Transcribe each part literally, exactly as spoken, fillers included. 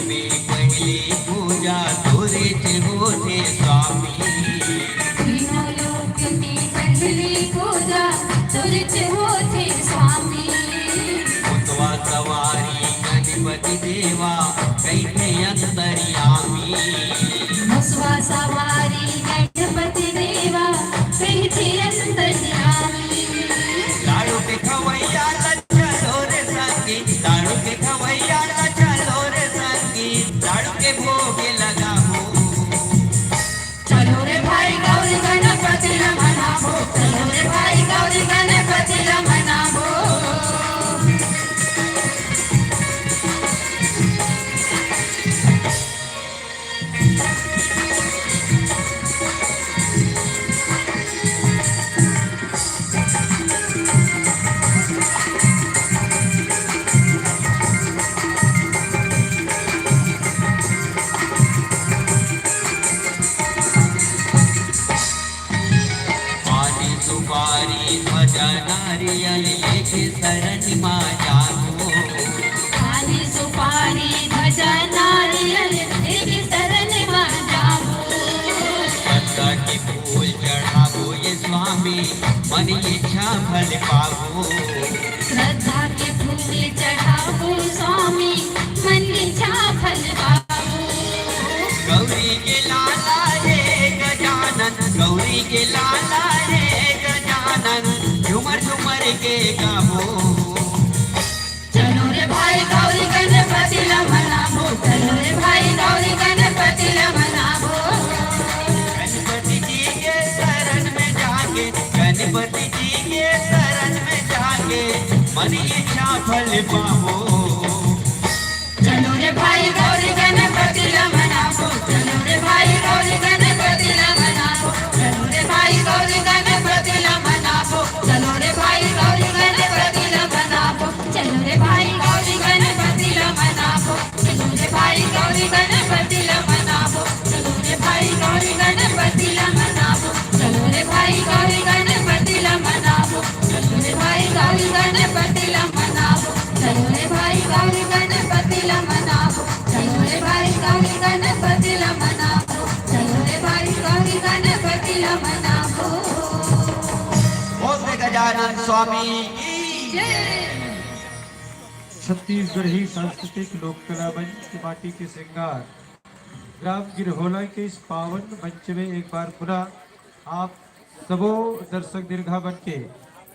में पहली पूजा तोरे च होथे स्वामी। तीनों लोक में पहली पूजा तोरे च होथे स्वामी। मुसवा सवारी गणपति देवा कहिथे अंतर्यामी। मुसवा सवारी गणपति देवा कहिथे अंतर्यामी। लाडू के खवैया ला चलो रे संगी, लाडू के खवैया ला चलो रे संगी, लाडू के भोग लगाबो। चलो रे भाई गौरी गणपति ला मनाबो, चलो रे भाई गौरी गणपति ला मनाबो। पानी सुपारी ध्वजा नारियल लेके शरण मा जाबो। पानी सुपारी ध्वजा नारियल लेके शरण मा जाबो। श्रद्धा के फूल चढ़ाबो ये स्वामी, मन इच्छा फल पाबो। श्रद्धा के फूल चढ़ाबो स्वामी, मन इच्छा फल पाबो। गौरी के लाला रे गजानन, गौरी के लाला रे गजानन, झूमर झूमर के गाबो। चलो रे भाई गौरी गणपति ला मनाबो, चलो रे भाई गौरी गणपति ला मनाबो। गणपति जी के शरण में जाके, गणपति जी के शरण में जाके, मन इच्छा फल पाबो। चलो रे भाई गौरी गणपति ला मनाबो, चलो रे भाई गौरी गणपति ला मनाबो, चलो रे भाई गौरी गणपति ला मनाबो, चलो रे भाई गौरी गणपति ला मनाबो, चलो रे भाई गौरी गणपति ला मनाबो, चलो रे भाई गौरी गणपति ला मनाबो, चलो रे भाई गौरी गणपति ला मनाबो, चलो रे भाई गौरी गणपति ला मनाबो, चलो रे भाई गौरी गणपति ला मनाबो, चलो रे भाई गौरी गणपति ला मनाबो, चलो रे भाई गौरी गणपति ला मनाबो, चलो रे भाई गौरी गणपति ला मनाबो। बोल दे गजानन स्वामी की। छत्तीसगढ़ी सांस्कृतिक लोक कला मंच माटी के श्रृंगार ग्राम गिरहोला के इस पावन मंच में एक बार पुनः आप सबो दर्शक दीर्घा बन के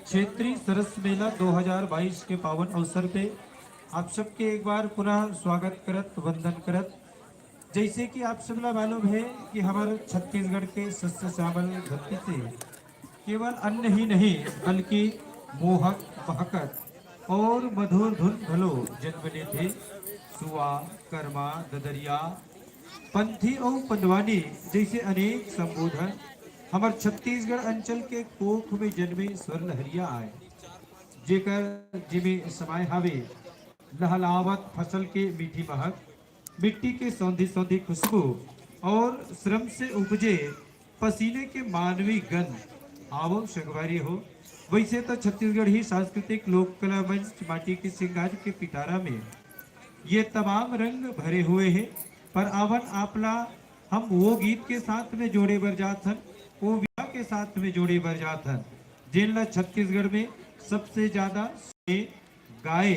क्षेत्रीय सरस मेला दो हज़ार बाईस के पावन अवसर पे आप सबके एक बार पुनः स्वागत करत, वंदन करत। जैसे कि आप सब ला मालूम है कि हमारे छत्तीसगढ़ के सस्य श्यामल धरती से केवल अन्न ही नहीं, बल्कि मोहक, महकत और मधुर धुन घलो जन्म लेथे। सुआ, करमा, ददरिया, पंथी अउ पंडवानी जैसे अनेक संबोधन हमर छत्तीसगढ़ अंचल के कोख में जन्मे स्वर लहरिया आय, जेकर जिमे समाय हावे लहलावत फसल के मीठी महक, मिट्टी के सौंधी सौंधी खुशबू और श्रम से उपजे पसीने के मानवी गंध। आवो संगवारी हो, वैसे तो छत्तीसगढ़ी सांस्कृतिक लोक कला मंच माटी के श्रृंगार के पिटारा में ये तमाम रंग भरे हुए हैं, पर आवन आपला हम वो गीत के साथ में जोड़े बर जात हन, वो विधा के साथ में जोड़े बर जात हन, जेन ला छत्तीसगढ़ में सबसे ज्यादा गाए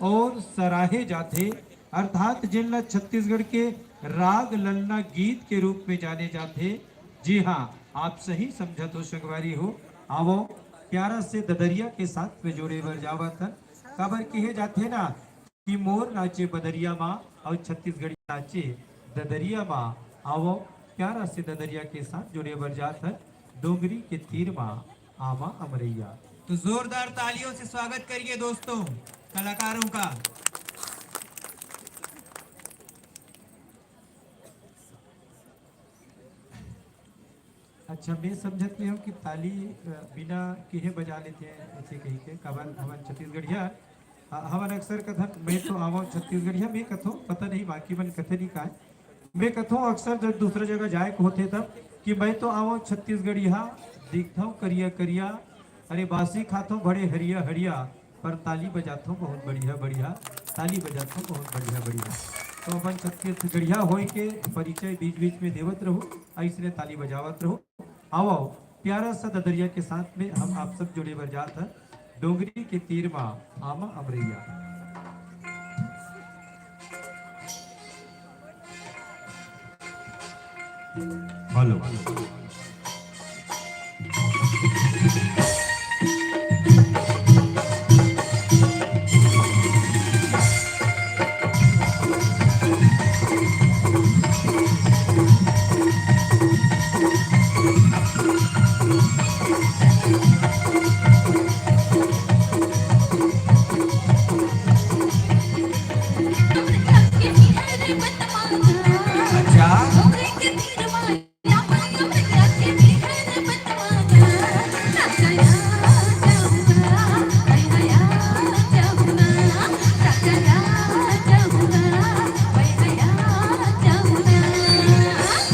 और सराहे जाथे, अर्थात जेन ला छत्तीसगढ़ के राग ललना गीत के रूप में जाने जाथे। जी हाँ, आप सही समझत हो संगवारी हो। आवो, प्यारा से ददरिया के साथ में जोड़े बर जावत हन, काबर कहे जाथे ना कि मोर नाचे बदरिया मा और छत्तीसगढ़ी नाचे ददरिया मा। आवो, प्यारा से ददरिया के साथ जोड़े बर जात हन, डोंगरी के तीर मा आमा अमरैया। तो जोरदार तालियों से स्वागत करिए दोस्तों, कलाकारों का। अच्छा, मैं समझत नहीं हूँ कि ताली, अ, बिना किहे बजा लेथे, ऐसे कही के, काबर हमन छत्तीसगढ़िया, अ, हमन अक्सर कथन, "मैं तो आवो छत्तीसगढ़िया", मैं कथो, पता नहीं बाकी मन कथे नहीं काय। मैं कथो अक्सर जब दूसरा जगह जाए के होथे तब कि "मैं तो आवो छत्तीसगढ़िया, दिखथो करिया करिया, अरे बासी खाथो बड़े हरिया हरिया, पर ताली बजाथो बहुत बढ़िया बढ़िया, ताली बजाथो बहुत बढ़िया बढ़िया।" तो अपन छत्तीसगढ़िया होय के परिचय बीच-बीच में देवत रहू, अइसने ताली बजावत रहू। आवव, प्यारा सा ददरिया के साथ में हम आप सब जुड़े बर जात हन डोंगरी के तीर मा आमा अमरैया। हेलो। अच्छा।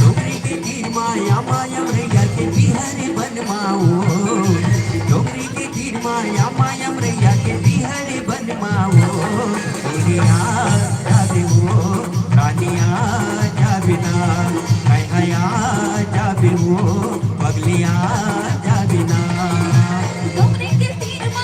डोंगरी के तीर मा आमा अमरैया के बिहारी बन मा ओ। डोंगरी के तीर मा आमा अमरैया के बिहारी बन मा ओ। ओरे आ जाबे ओ, रानी आ जाबे ना। हाय हाय आ जाबे ओ, पगली आ जाबे ना। डोंगरी के तीर मा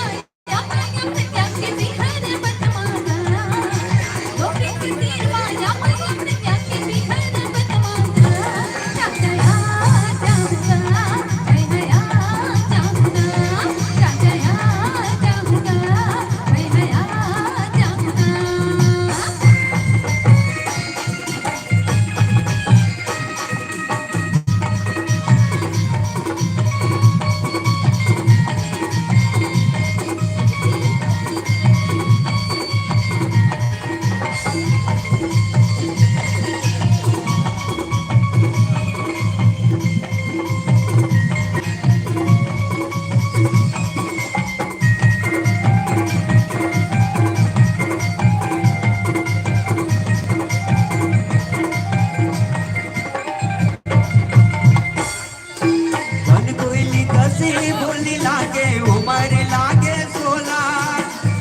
बन कोइली कसे बोली लागे, उमर लागे सोला।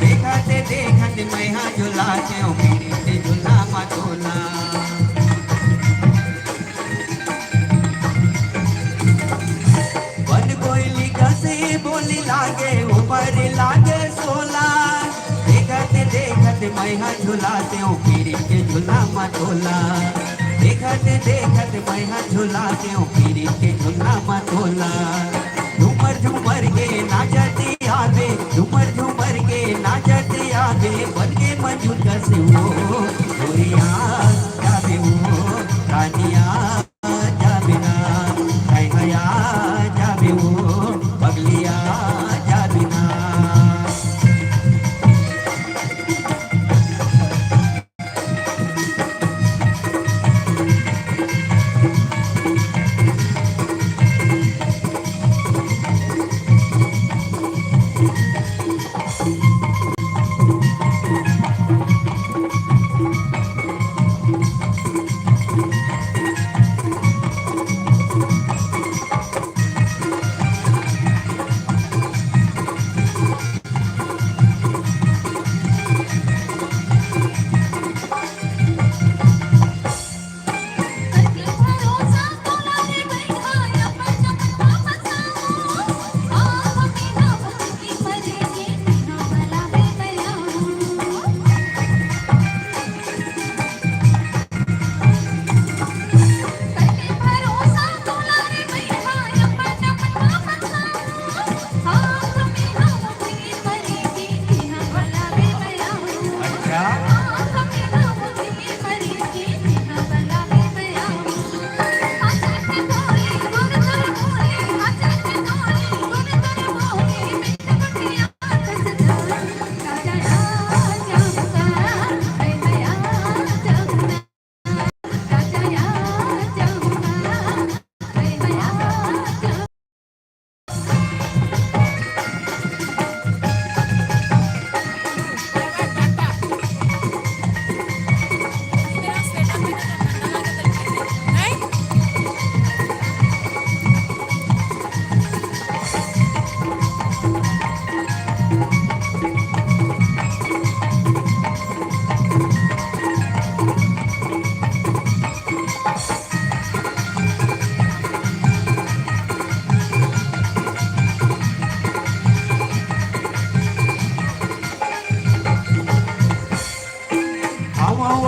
देखत देखत मैहा झुला के, ओ पीरी के झुला मा तोला। बन कोइली कसे बोली लागे, उमर लागे सोला। देखत देखत मैहा झुला के, ओ पीरी के झुला मा तोला। देखत देखत मैहा झुला के, ओ पीरी के झुला मा तोला। झूमर झूमर के नाचत आबे, झूमर झूमर के नाचत आबे, बन के मंजूर कसे ओ। गोरिया जाबे ओ, रानिया जाबे ना। हाय हाय आ जाबे ओ, पगलिया जाबे ना।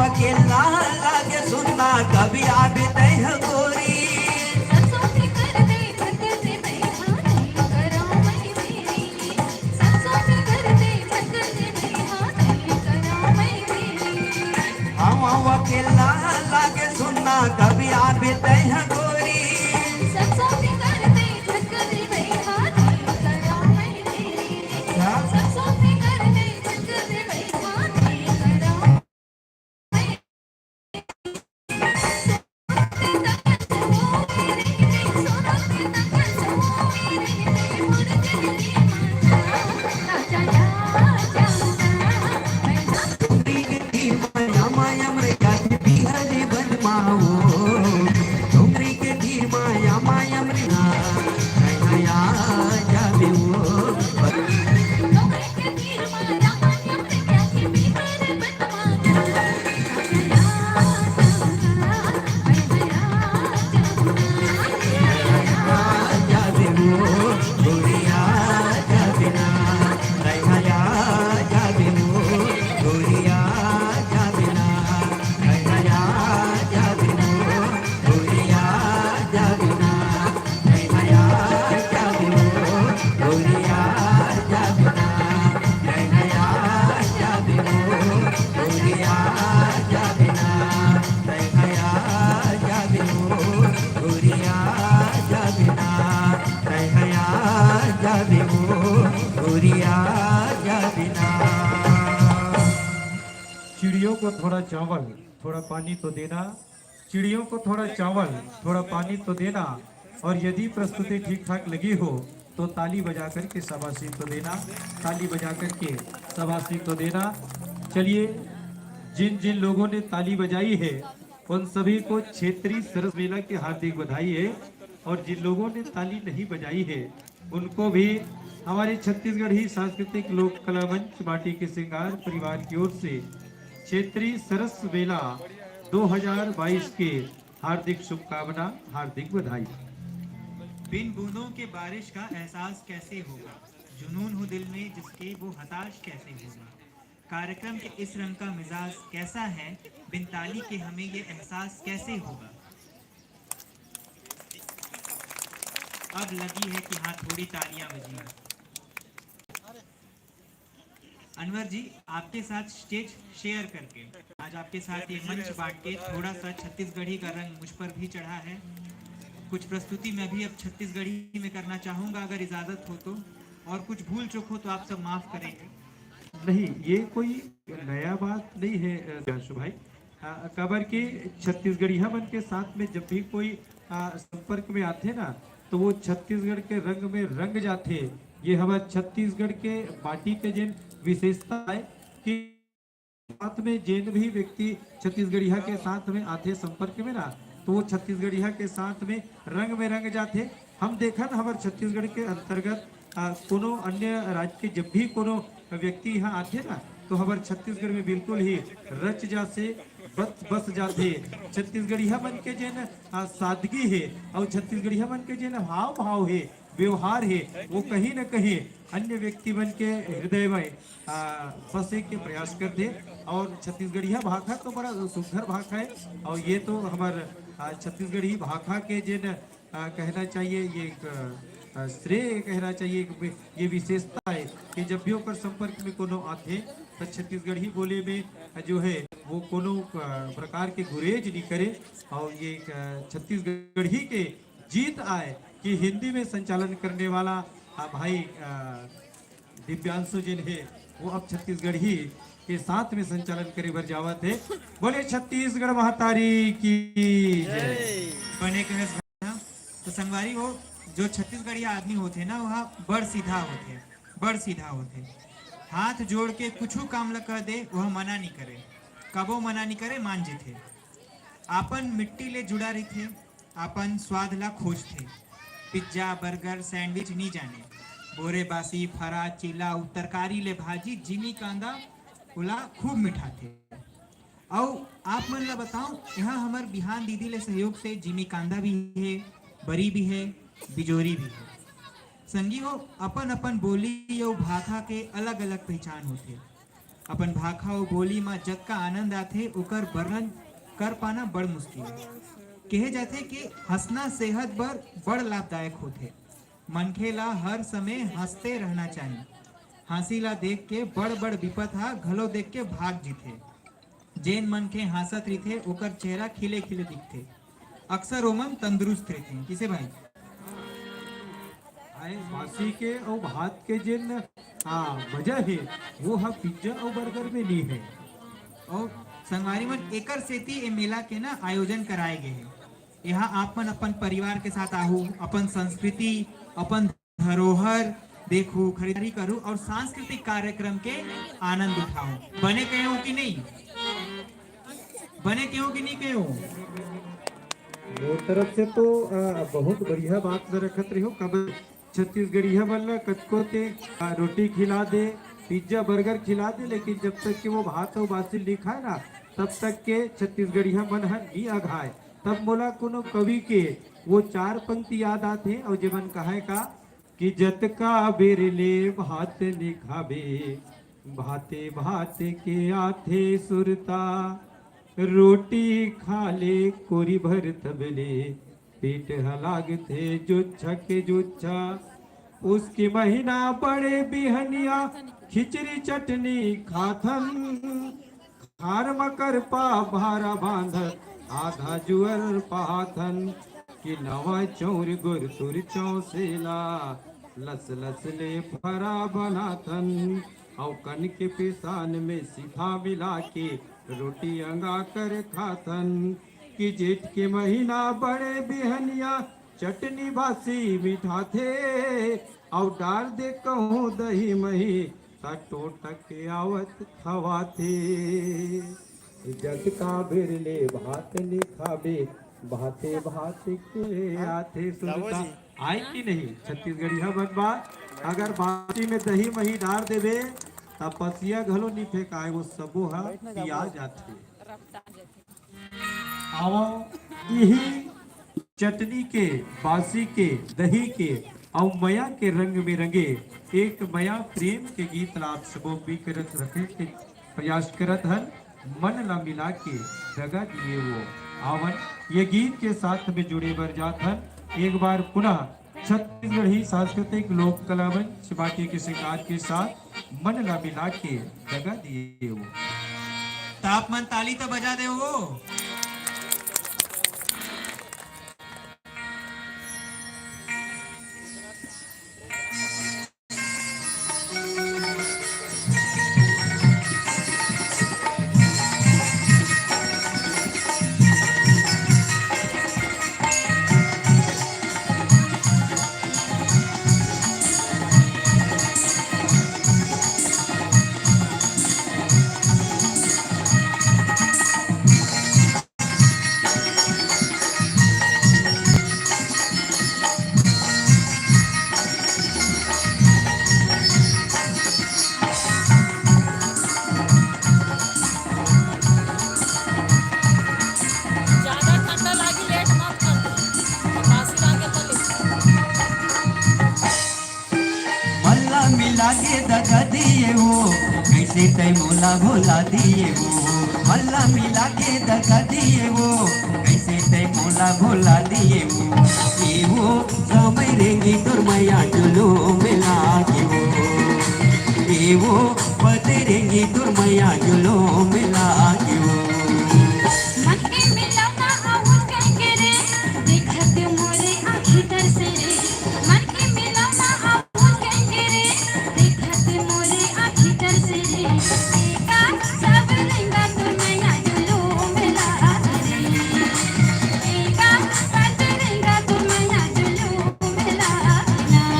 अकेला लागे सुनना कभी आबे तैं ह गोरी। हम अकेला लागे सुनना कभी आबे तैं ह गोरी। अच्छा। चिड़ियों को थोड़ा चावल, थोड़ा पानी तो देना। चिड़ियों को थोड़ा चावल, थोड़ा पानी तो देना। और यदि प्रस्तुति ठीक ठाक लगी हो तो ताली बजा करके शाबाशी तो देना, ताली बजा करके शाबाशी तो देना। चलिए, जिन जिन लोगों ने ताली बजाई है, उन सभी को क्षेत्रीय सरस मेला की हार्दिक बधाई है। और जिन लोगों ने ताली नहीं बजाई है, उनको भी हमारे छत्तीसगढ़ी सांस्कृतिक लोक कला मंच माटी के सिंगार परिवार की ओर से क्षेत्रीय सरस मेला दो हज़ार बाईस के हार्दिक शुभकामना, हार्दिक बधाई। बिन बूंदों के बारिश का एहसास कैसे होगा? जुनून हो दिल में जिसके, वो हताश कैसे होगा? कार्यक्रम के इस रंग का मिजाज कैसा है? बिन ताली के हमें ये एहसास कैसे होगा? अब लगी है कि हाँ, थोड़ी तालियां बजी हैं। अनवर जी, आपके साथ स्टेज शेयर करके, आज आपके साथ ये मंच बांट के थोड़ा सा छत्तीसगढ़ी का रंग मुझ पर भी चढ़ा है। कुछ प्रस्तुति मैं भी अब छत्तीसगढ़ी में करना चाहूँगा, अगर इजाज़त हो तो, और कुछ भूल चूक हो तो आप सब माफ़ करेंगे। नहीं, ये कोई नया बात नहीं है, अ, प्रियांशु भाई। अ, काबर के छत्तीसगढ़िया मन के साथ में जब भी कोई, अ, संपर्क में आथे ना, तो वो छत्तीसगढ़ के रंग में रंग जाथे। ये हमर छत्तीसगढ़ के माटी के जेन विशेषता है कि साथ में जेन भी व्यक्ति छत्तीसगढ़िया के साथ में आथे संपर्क में ना, तो वो छत्तीसगढ़िया के साथ में रंग में रंग जाथे। हम देखन हमर छत्तीसगढ़ के अंतर्गत, आ, कोनो अन्य राज्य के जब भी कोनो व्यक्ति यहाँ आथे ना, तो हमर छत्तीसगढ़ में बिल्कुल ही रच जासे, बस, बस जाथे। छत्तीसगढ़िया मन के जेन, आ, सादगी हे और छत्तीसगढ़िया मन के जेन हाव भाव हे, व्यवहार हे, वो कहीं न कहीं अन्य व्यक्ति मन के हृदय में, आ, बसे के प्रयास करथे। और छत्तीसगढ़िया भाखा तो बड़ा सुंदर भाखा है, और ये तो हमर, आ, छत्तीसगढ़ी भाखा के जेन, आ, कहना चाहिए, ये एक, आ, श्रेय कहना चाहिए, एक वि-, ये विशेषता है कि जब भी ओकर संपर्क में कोनो आथे, तो छत्तीसगढ़ी बोले में जो है वो कोनो, आ, प्रकार के गुरेज नहीं करे। और ये एक, आ, छत्तीसगढ़ी के जीत आए कि हिंदी में संचालन करने वाला, आ, भाई, आ, दिव्यांशु जिन हे, वो अब छत्तीसगढ़ी के साथ में संचालन करे बर जावत हे। बोले छत्तीसगढ़ महतारी की जय। बने कहस भैया। तो संगवारी हो, जो छत्तीसगढ़िया आदमी होथे ना, वह बड़ सीधा होथे, बड़ सीधा होथे। हाथ जोड़ के कुछू काम ल कह दे, वह मना नहीं करे, कबो मना नहीं करे, मान जेथे। आपन मिट्टी ले जुड़ा रहिथे, अपन स्वाद ला खोजथे। पिज्जा, बर्गर, सैंडविच नी जाने, बोरे बासी, फरा, चीला अउ तरकारी ले भाजी, जिमी कांदा ओला खूब मिठाथे। अउ आप मन ला बताओ, यहाँ हमर बिहान दीदी ले सहयोग से जिमी कांदा भी हे, बरी भी हे, बिजोरी भी हे। संगी हो, अपन अपन बोली अउ भाखा के अलग अलग पहचान होथे। अपन भाखा अउ बोली म जतका आनंद आथे, ओकर वर्णन कर पाना बड़ मुश्किल हे। कहे जाथे कि हंसना सेहत बर बड़ लाभदायक होथे। मनखे ला हर समय हंसते रहना चाही। हंसी ला देख के बड़-बड़ बिपत हा घलो देख के भाग जीथे। जेन मनखे हांसत रहिथे, ओकर चेहरा खिले-खिले दिखथे। अक्सर ओमन तंदुरुस्त रहिथे। किसे भाई? आए बासी के अउ भात के जेन, हाँ, मजा हे, वो ह पिज्जा अउ बर्गर में नी हे। अउ संगवारी मन, एकर सेती ए मेला के ना आयोजन कराए गे हे। यहाँ आप मन अपन परिवार के साथ आहू, अपन संस्कृति, अपन धरोहर देखू, खरीदारी करू और सांस्कृतिक कार्यक्रम के आनंद उठाओ। बने कहे हो कि नहीं? बने कहे हो कि नहीं कहे हो? मोर तरफ से तो, अ, बहुत बढ़िया बात ल रखत रहे हो। कब छत्तीसगढ़िया मन ल कतको ते, अ, रोटी खिला दे, पिज्जा बर्गर खिला दे, लेकिन जब तक कि वो भात अउ बासी नी खाए ना, तब तक के छत्तीसगढ़िया मन ह नी अघाए। तब मोला कोनो कवि के वो चार पंक्ति याद आथे, अउ जेमन कहाए का कि जतका बेर ले भात नी खाबे, भाते भात के आथे सुरता। रोटी खा ले कोरी भर तब ले, पेट ह लागथे जुच्छा के जुच्छा। पुस के महीना बड़े बिहनिया, खिचड़ी चटनी खाथन। खार म करपा भारा बांधत, आधा जुअर पहाथन। कि नवा चौर गुरतुर चौसेला, लस लस ले फरा बनाथन। अउ कन के पिसान में सिथा मिला के, रोटी अंगा कर खाथन। कि जेठ के महीना बड़े बिहनिया, चटनी बासी मिठाथे। अउ डार दे कहूँ दही मही, त टोटक के आवत खवाथे। जतका बेर ले भात नी खाबे, भाते भात के आथे सुरता। आए कि नहीं? छत्तीसगढ़िया मन बा, अगर बाटी में दही मही डार देबे, त पसिया घलो नी फेंकाए, वो सबो ह पिया जाथे। आवो, इही चटनी के, बासी के, दही के अउ मया के रंग में रंगे एक मया प्रेम के गीत ला आप सबो भी करत रखे के प्रयास करत हन। मन ला मिला के दगा दिए वो। आवन, ये गीत के साथ में जुड़े बर जात हन। एक बार पुनः छत्तीसगढ़ी सांस्कृतिक लोक कला मंच बांके के श्रृंगार के साथ मन ला मिला के दगा दिए हो। त आप मन ताली तो बजा दे हो। ज्यादा ठंडा लागी, लेट मत कर। बासी लागे तो ले। मल्ला मिला के दगा दिए वो, कैसे तै मोला भुला दिए वो। मल्ला मिला के दगा दिए वो, कैसे तै मोला भुला दिए वो। ए वो समय रेंगी तोर मया जुलूम लागे वो। ए वो पते रेंगी तोर मया जुलूम लागे वो। मन के मिलौना आउर कह के रे, देखत मोरे आँखी तरसे रे। मन के मिलौना आउर कह के रे, देखत मोरे आँखी तरसे रे। एका सब रेंगा तोर मया जुलूम लागे रे। एका पत रेंगा तोर मया जुलूम लागे ना।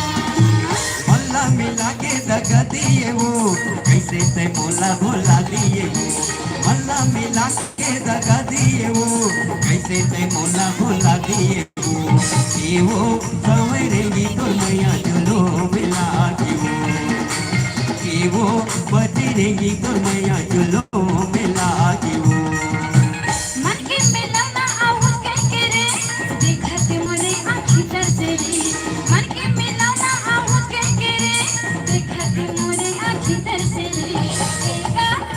मल्ला मिला के दगा दिए वो, कैसे तै मोला भुला दिए वो। मल्ला मिला के दगा दिए वो, कैसे तै मोला भुला दिए वो। ए वो सवरे गी तोर मया जुलूम लागे वो। ए वो बजरे गी तोर मया जुलूम लागे वो। मन के मिलौना आउर कह के रे, देखत मोरे आँखी तरसे रे। मन के मिलौना आउर कह के रे, देखत मोरे आँखी तरसे रे। एका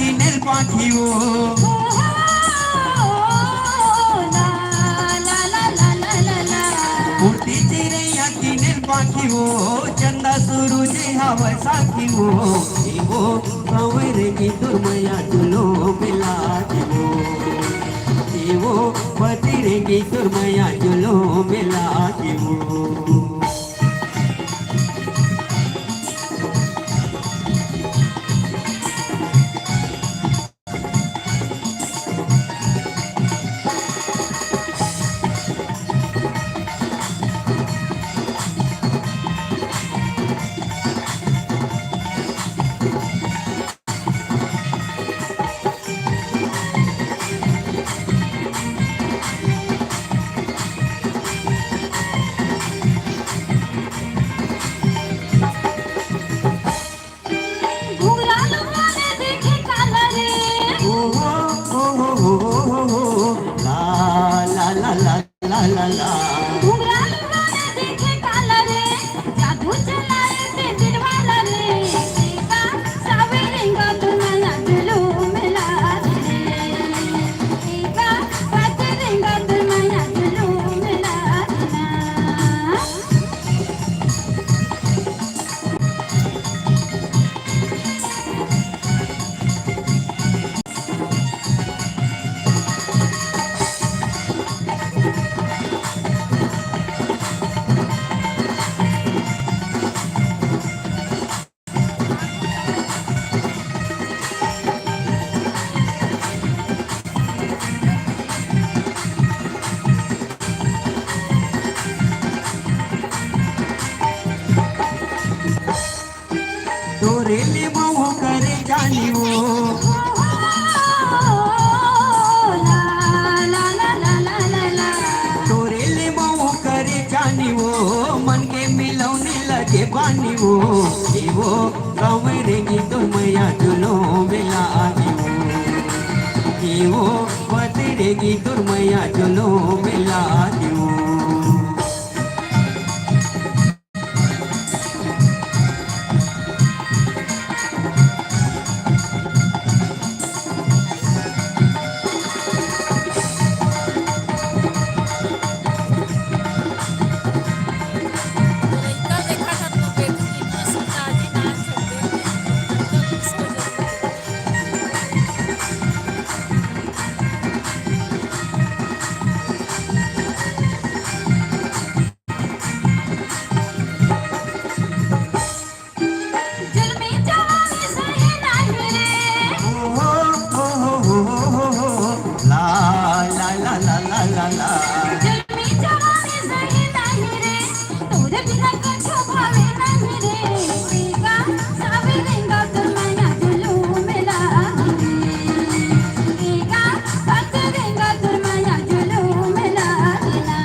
किनेल पाखी वो। फूटी चिरैया किनेल पाखी वो, चंदा सुरुज हवय साखी वो। ए वो सांवरे की तुर मैया जुलो मिला के वो। ए वो पतिरे की तुर मैया जुलो मिला के वो। घुघरालू वाले देखे काला रे। ओ हो, ओ हो, हो, हो, हो, हो। ला, ला, ला, ला, ला, ला, ला। घुघरालू वाले देखे काला रे। जादू चलाए ते दिलवाला रे। सीता सावे रेंगा दुनिया जुलूम ला रे। सीता पति रेंगा दुनिया जुलूम ला रे। तोरे ले मऊ करे जानी वो। तोरे ले मऊ करे जानी वो, मन के मिलौने लगे बानी वो। ए वो सांवरे की तुर मैया जुलो मिला के वो। ए वो पतिरे की तुर मैया जुलो मिला के वो। जुल्मी जवानी सही नाही रे। ओ हो, ओ हो, हो, हो, हो, हो। ला, ला, ला। जुल्मी जवानी सही नाही रे। तोरे बिना कछु भावे नाही रे। एगा सावे रेंगा तुर मैया जुलूम ला रे। एगा पत रेंगा तुर मैया जुलूम ला रे ना।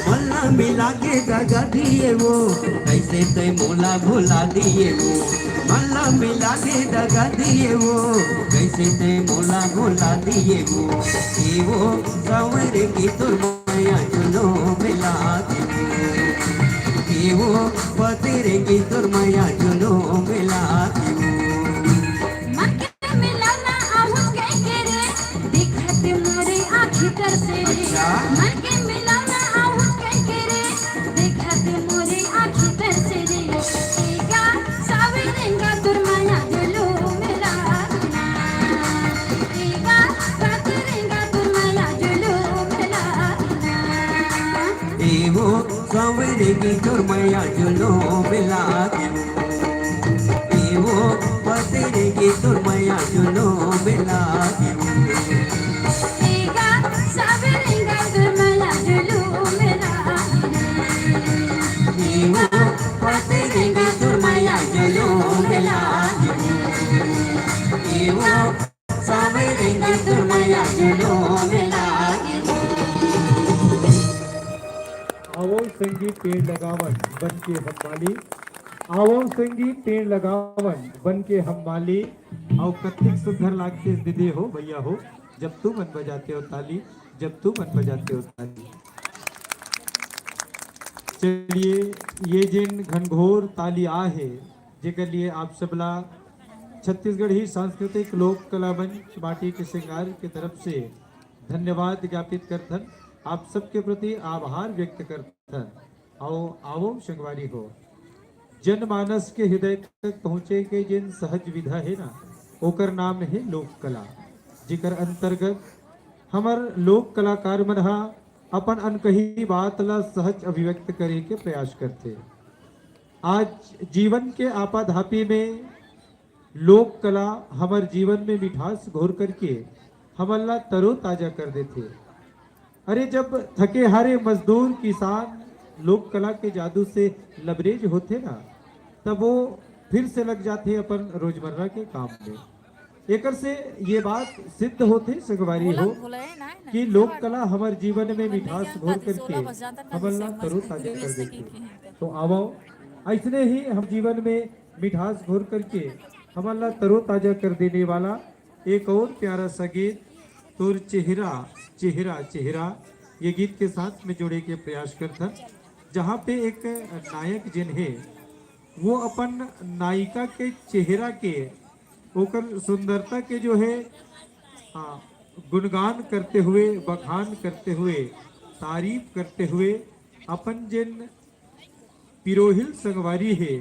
मन ला मिला के दगा दिए वो, कैसे तै मोला भुला दिए वो। मन ला मिला के दगा दिए वो, कैसे तै मोला भुला दिए वो। ए वो सांवरे की तुर मैया जुलूम ला दे वो। ए वो पतिरे की तुर मैया जुलूम ला दे वो। मन के मिलौना आहूँ कहिके रे, देखत मोरे आँखी तरसे रे। अच्छा। मन के मिलौना आहूँ कहिके रे, देखत मोरे आँखी तरसे रे। एगा सावे रेंगा तुर मैया जुलूम ला रे ना। एगा पत रेंगा तुर मैया जुलूम ला रे ना। ए वो सांवरे की तुर मैया जुलूम ला दे वो। ए वो पतिरे की तुर मैया जुलूम ला दे वो। एगा सावे रेंगा तुर मैया जुलूम ला रे। ए वो पतिरे की तुर मैया जुलूम ला दे वो। ए वो सांवरे की तुर मैया जुलूम ला दे वो। आवो संगी पेड़ लगावन बन के हम माली। आवो संगी पेड़ लगावन बन के हम माली। अउ कतिक सुंदर लागते दीदी हो, भैया हो, जब तुमन बजाते हो ताली, जब तुमन बजाते हो ताली। चलिए, ये जिन घनघोर ताली आ हे, जेकर लिए आप सबला छत्तीसगढ़ी सांस्कृतिक लोक कला मंच माटी के श्रृंगार के तरफ से धन्यवाद ज्ञापित करथन, आप सबके प्रति आभार व्यक्त करथन। आओ, आओ संगवारी हो, जनमानस के हृदय तक पहुँचे के जेन सहज विधा हे ना, ओकर नाम हे लोक कला, जेकर अंतर्गत हमर लोक कलाकार मन ह अपन अनकही बात ला सहज अभिव्यक्त करे के प्रयास करथे। आज जीवन के आपाधापी में लोक कला हमर जीवन में मिठास घोर करके हमन ला तरोताजा कर देथे। अरे, जब थके हारे मजदूर किसान लोक कला के जादू से लबरेज होथे ना, तब वो फिर से लग जाथे अपन रोजमर्रा के काम में। एकर से ये बात सिद्ध होथे संगवारी हो कि लोक कला हमर जीवन में मिठास घोर करके हमन ला तरोताजा कर देथे। तो आवो, ऐसने ही हम जीवन में मिठास घोर करके हमन ला तरोताजा कर देने वाला एक और प्यारा सा गीत, तोर चेहरा, चेहरा, चेहरा, ये गीत के साथ में जोड़े के प्रयास करथन, जहाँ पे एक नायक जेन हे, वो अपन नायिका के चेहरा के, ओकर सुंदरता के जो है, हाँ, गुणगान करते हुए, बखान करते हुए, तारीफ करते हुए अपन जेन पिरोहिल संगवारी हे,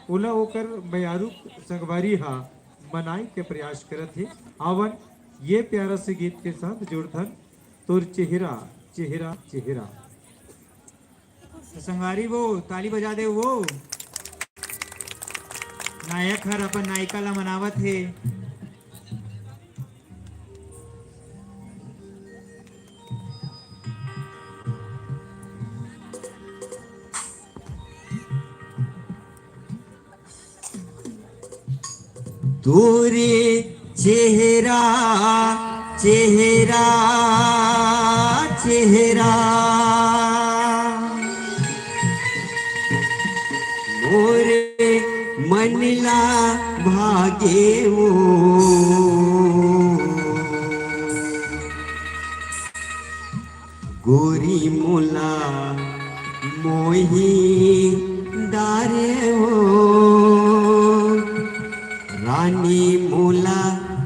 ओला ओकर मयारू संगवारी हा मनाए के प्रयास करत हे। आवन, ये प्यारा से गीत के साथ जोड़थन, तोर चेहरा, चेहरा, चेहरा। तो संगवारी वो ताली बजा दे वो। नायक हर अपन नायिका ला मनावत हे। तोरे चेहरा, चेहरा, चेहरा, मोरे मन ला भागे वो। गोरी मोला मोही डारे हो, रानी मोला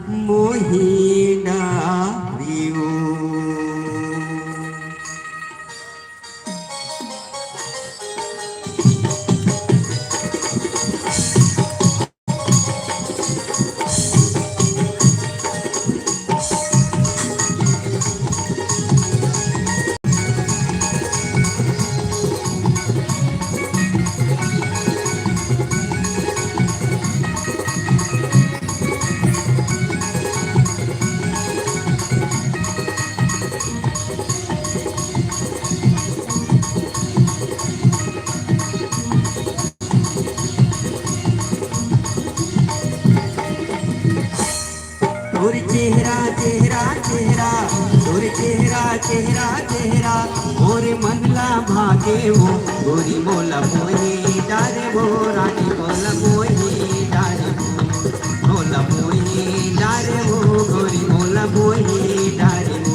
मोही डारी हो। तोर चेहरा, चेहरा, चेहरा, तोर चेहरा, चेहरा, चेहरा, मोर मन ला भागे वो, गोरी मोला मोही डारे वो, रानी मोला मोही डारे वो, मोला मोही डारे वो, गोरी मोला मोही डारे वो।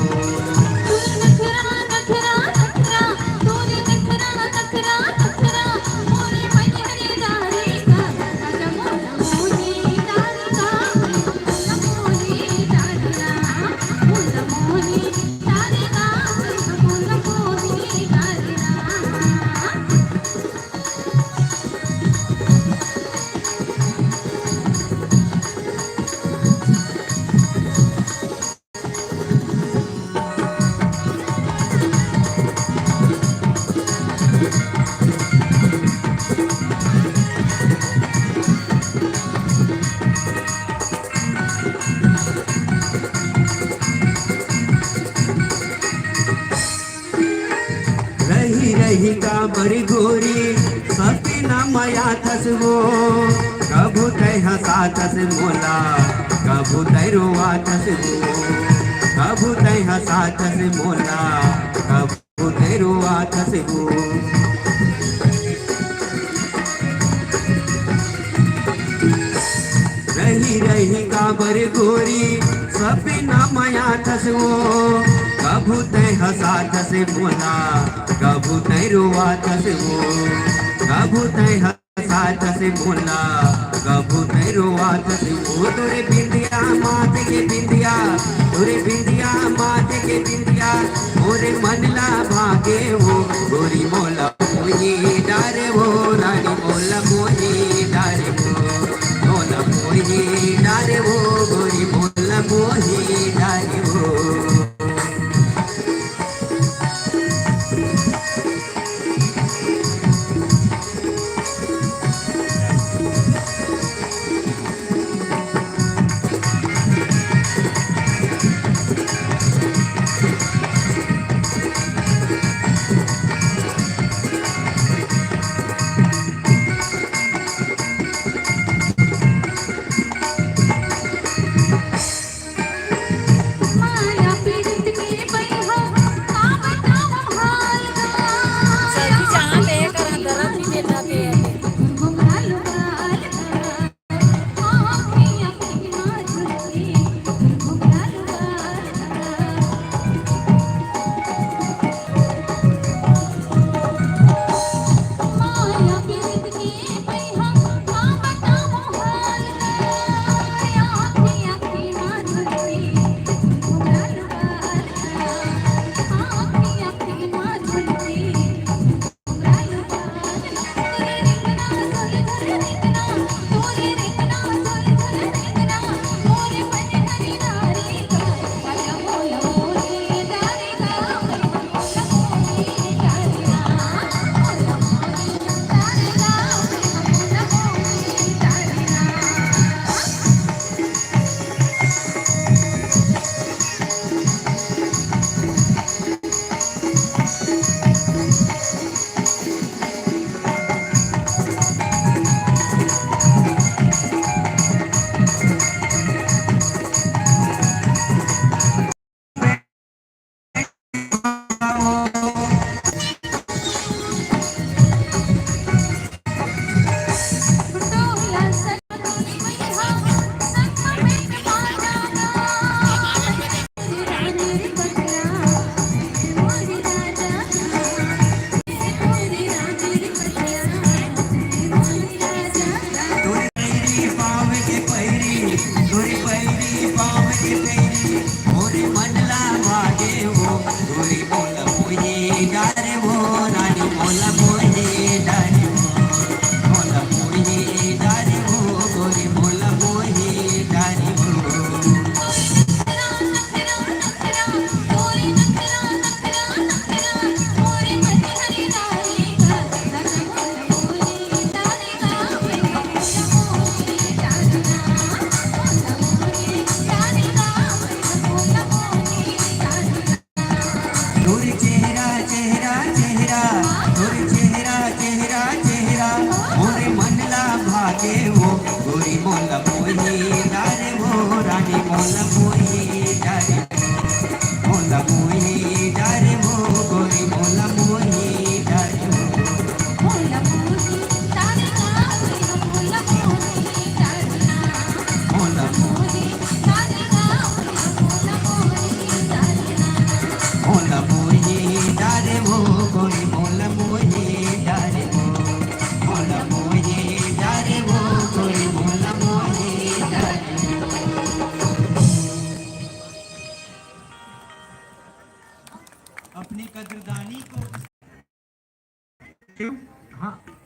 रही रही काबर गोरी सपना मया थस वो, कभू तै हंसाथस मोला, कभू तै रोवाथस वो, कभू तै हंसाथस मोला, कभू तै रोवाथस वो। रही रही काबर गोरी सपना मया थस वो, कभू तै हंसाथस मोला, कभू तै रोवाथस वो, कभू तै हंसाथस मोला, कभू नइ रोवत रहिबो। तोरे बिंदिया माथे के बिंदिया, तोरे बिंदिया माथे के बिंदिया, मोरे मन ला भागे वो। गोरी मोला मोही डारे वो, रानी मोला मोही डारे वो, मोला मोही डारे वो, गोरी मोला मोही डारे वो। तोर चेहरा, चेहरा, चेहरा, तोर चेहरा, चेहरा, चेहरा, मोरे मन ला भागे वो। गोरी मोला मोही डारे वो, रानी मोला मोही डारे, मोला मोही डारे वो, गोरी मोला मोही डारे वो। अपनी कदरदानी को। हाँ।